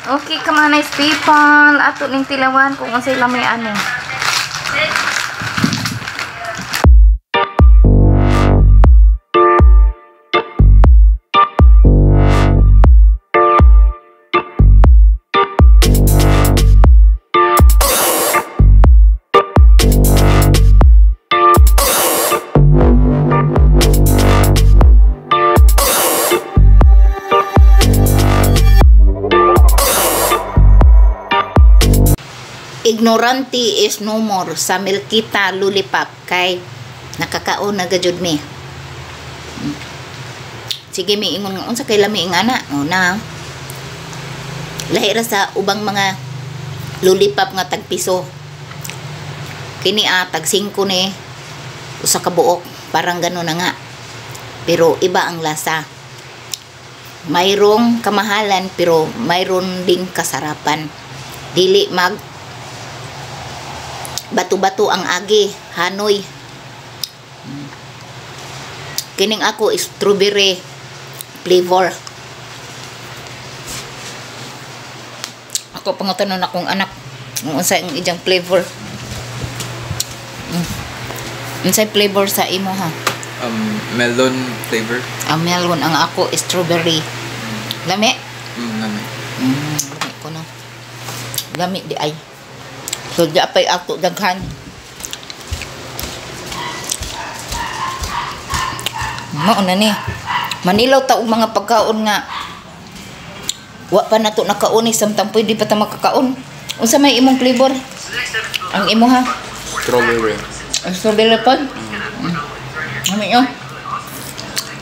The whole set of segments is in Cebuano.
Okay ka mga nice people. Ato ning tilawan kung unsay lami ani. Ignorante is no more sa Milkita Lollipop kay nakakaon na gajud mi. Sige mi ingon nga unsa kay lami nga ana? O na. Lahi ra sa ubang mga lollipop nga tag piso. Kini tag 5 ni usa ka buok, parang gano'n na nga. Pero iba ang lasa. Mayroong kamahalan pero mayroon ding kasarapan. Dili mag bato-bato ang agi, hanoy. Kining ako strawberry flavor. Ako pangutanon akong anak kung unsa ang iyang flavor. Unsay flavor sa imo ha? Melon flavor. Ang melon, ang ako strawberry. Lami? Lami. Lami ko no. Lami di ay. So, di apay ako daghan. Mao na ni. Manilaw ta og mga pagkaon nga wa pa nato nakaon samtang pwede pa ta makakaon. Unsa may imong flavor? Ang imo ha? Strawberry. Ang strawberry pod? Ano yun?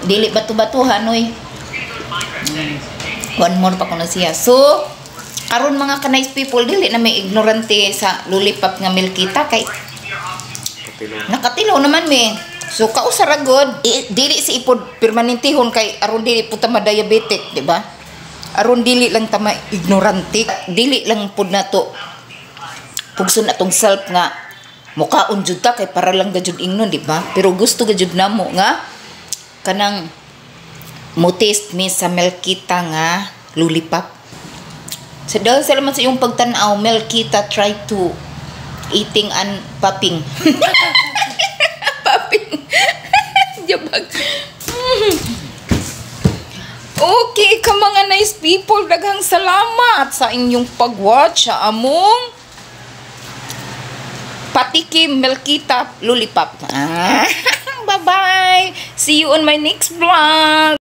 Dili bato-bato hanoy. One more pa kuno siya. So, karon mga ka-nice people, dili na may ignorante sa lollipop nga Milkita kay nakatilaw naman mi. So kausa ra gud, dili si ipod permanentihon kay aron dili pud ta ma-diabetic, di ba? Aron dili lang ta ma-ignorante, dili lang pud nato pugson atong self nga mukaon jud ta kay para lang gajud ingnon, di ba? Pero gusto gajud namo nga kanang mo taste mi sa Milkita nga lollipop. So dahil salamat sa iyong pagtan-aw, Milkita try to eating and popping. Popping. Jabag. Okay ka mga nice people, daghang salamat sa inyong pag-watch sa among Patikim Milkita Lollipop. Bye-bye. See you on my next vlog.